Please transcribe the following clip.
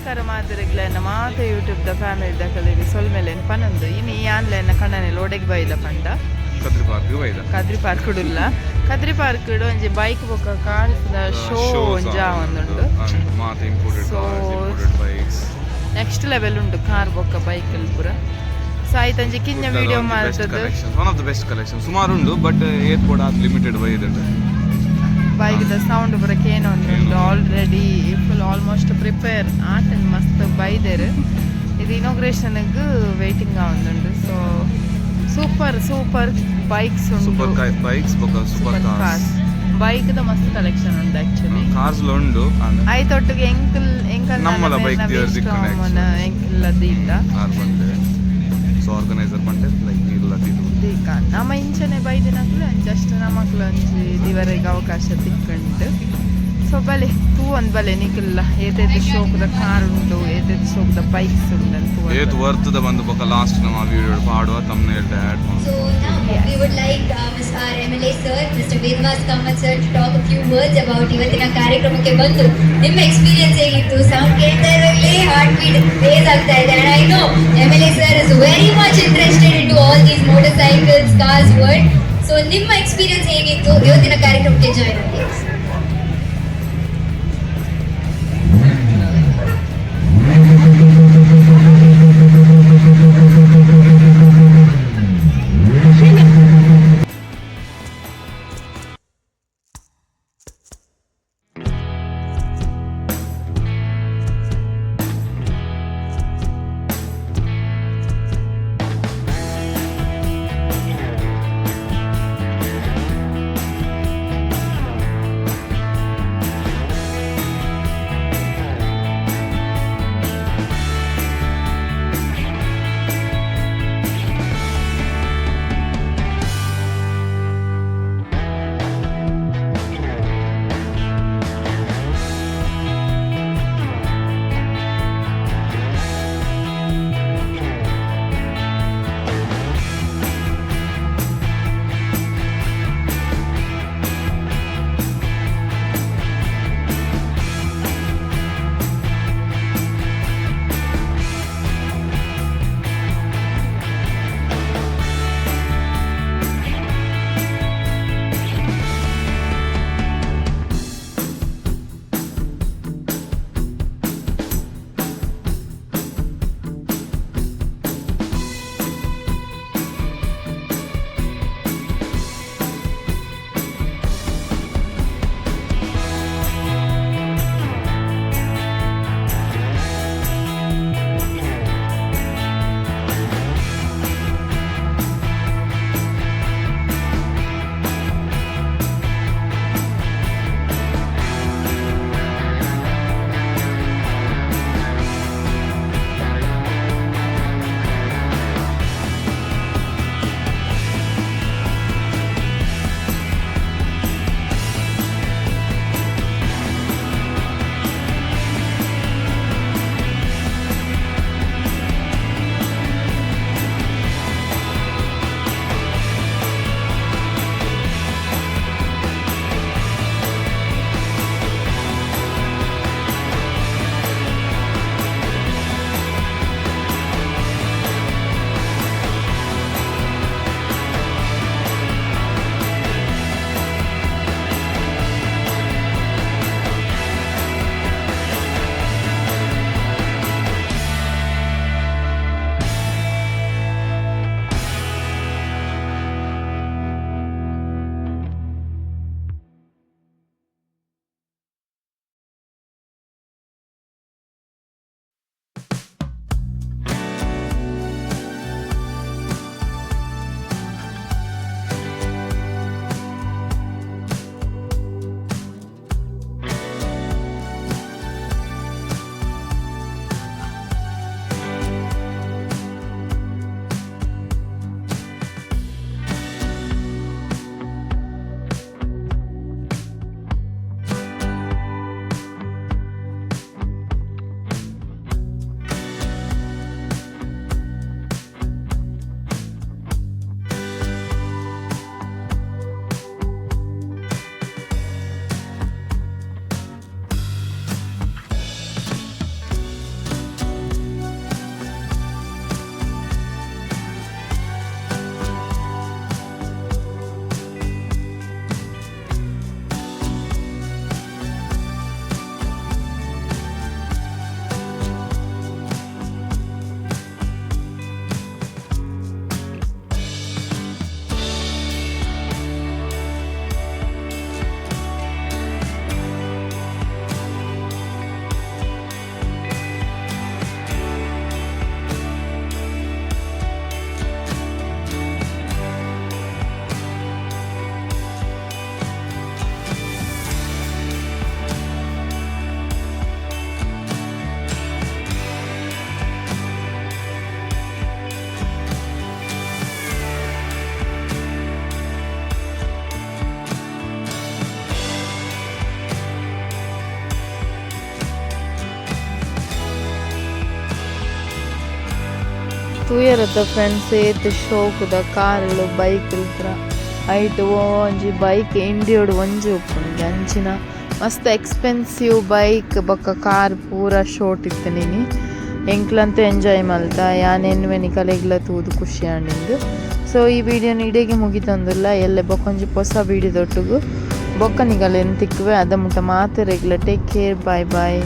ನಮಸ್ಕಾರ ಮಾತಿರಗ್ಲ ಮಾತ YouTube the family ದಕಲಿಗೆ ಸೊಲ್ಮೆಲೆನ್ ಪನೊಂದು ಇನಿ ಆನ್ಲೈನ್ ಕಣ್ಣನೆ ಲೋಡೆಗ್ ಬೈದ ಪಂಡ. ಕದ್ರಿ ಪಾರ್ಕ್ ಬೈದ. ಕದ್ರಿ ಪಾರ್ಕ್ ಉಲ್ಲ. ಕದ್ರಿ ಪಾರ್ಕ್ ಒಂಜಿ ಬೈಕ್ ಬೊಕ್ಕ cars the show ಒಂಜಿ ಆವೊಂದುಂಡು. ಮಾತ imported So- cars, imported bikes. Next level ಉಂಡು ಕಾರ್ ಬೊಕ್ಕ ಬೈಕ್ ಪೂರ. ಸೊ ಆಯ್ತಂಜಿ ಕಿನ್ನ video ಮಾಡ್ತದ್ದು. One of the best collection ಸುಮಾರು ಉಂಡು, ಬಟ್ ಏತ್ ಕೂಡ ಲಿಮಿಟೆಡ್ ಬೈದುಂಡು. Bike the sound ಬರಕ್ಕೆ ಏನೋ ಉಂಟು. Already full almost prepare ಆತನ್ ಮಸ್ತ್ ಬೈದೆರ್. ಇದು ಇನಾಗ್ರೇಷನ್ಗೆ ವೇಟಿಂಗ್ ಆವೊಂದುಂಡು. So super super bikes ಉಂಡು. ಸೂಪರ್ ಬೈಕ್ಸ್ ಬೊಕ್ಕ super super cars. Cars, bike the ಮಸ್ತ್ ಕಲೆಕ್ಷನ್ ಉಂಡು ಆಕ್ಚುಲಿ. ಕಾರ್ಸ್ ಉಂಡು. ಆಯ್ತೊಟ್ಟಿಗೆ ಎಂಕಲ್ ಎಂಕಲ್ ನಮ್ಮಲ bike dear ದಿಕ್ಕುಂಡು. ಎಂಕಲ್ ದೀತ. ಕಾರ್ ಬಂದೆ, ಸೊ ಆರ್ಗನೈಸರ್ ಬಂಡೆ ಲೈಕ್ ನೀರ್ಲ ತಿದ್ದು. ದೀಕ ನಮ್ಮ ಇಂಚನೆ ಬೈದಿನಕ್ಲು ಜಸ್ಟ್ ನಮಕ್ಲು ಒಂಜಿ ದಿವರೆಗೆ ಅವಕಾಶ ತಿಕ್ಕಂಟು. ಸೊ ಬಲೆ ತೂ ಒಂದ್ ಬಲೆ ನಿಕಲ್ಲ ಏತೇತ್ ಶೋಕದ ಕಾರ್ ಉಂಟು, ಏತೇತ್ ಶೋಕದ ಬೈಕ್ಸ್ ಉಂಟು ಅಂತ. ಏತ್ ವರ್ತ್ದ ಬಂದು ಬೊಕ್ಕ ಲಾಸ್ಟ್ ನಮ್ಮ ವಿಡಿಯೋ ಪಾಡುವ thumbnail add. So now we would like Ms. our MLA sir, Mr. Vedvas Kamath sir, to talk a few words about ಇವತ್ತಿನ ಕಾರ್ಯಕ್ರಮಕ್ಕೆ ಬಂದು ನಿಮ್ಮ ಎಕ್ಸ್ಪೀರಿಯನ್ಸ್ ಹೇಗಿತ್ತು? ಸೌಂಡ್ ಕೇಳ್ತಾ ಇರುವಾಗಲೇ heart beat race ಆಗ್ತಾ ಇದೆ, and I know MLA sir is very much interested into all these motorcycles, cars world. So ನಿಮ್ಮ ಎಕ್ಸ್ಪೀರಿಯನ್ಸ್ ಹೇಗಿತ್ತು ಇವತ್ತಿನ ಕಾರ್ಯಕ್ರಮಕ್ಕೆ ಜಾಯ್ನ್ ಆಗಿ? ತೂಯರತ್ತ ಫ್ರೆಂಡ್ಸ್, ಏತ್ ಶೋಕುದ ಕಾರುಲು, ಬೈಕ್ಲು ಪೂರ. ಐಟ್ ಒಂಜಿ ಬೈಕ್ ಇಂಡಿಯೋಡು ಒಂಜಿ ಉಪ್ಪುಂಡು ಅಂಚಿನ ಮಸ್ತ್ ಎಕ್ಸ್ಪೆನ್ಸಿವ್ ಬೈಕ್ ಬೊಕ್ಕ ಕಾರ್ ಪೂರ ಶೋಟ್ ಇತ್ತಿನಿ. ಎಂಕ್ಲಂತೂ ಎಂಜಾಯ್ ಮಲ್ತ. ಯಾನ್ ಎನ್ನುವೆ ನಿಕಲೆಗ್ಲ ತೂದು ಖುಷಿ ಆಂಡಿಂದು. ಸೊ ಈ ವಿಡಿಯೋನ ಇಡೆಗೆ ಮುಗಿತೊಂದುಲ್ಲ. ಎಲ್ಲೆ ಬೊಕೊಂಜಿ ಪೊಸ ವಿಡಿಯೋದೊಟ್ಟುಗು ಬೊಕ್ಕ ನಿಕಲೆನ್ ತಿಕ್ಕುವೆ. ಅದ ಮುಟ್ಟ ಮಾತೆರೆಗ್ಲ ಟೇಕ್ ಕೇರ್, ಬಾಯ್ ಬಾಯ್.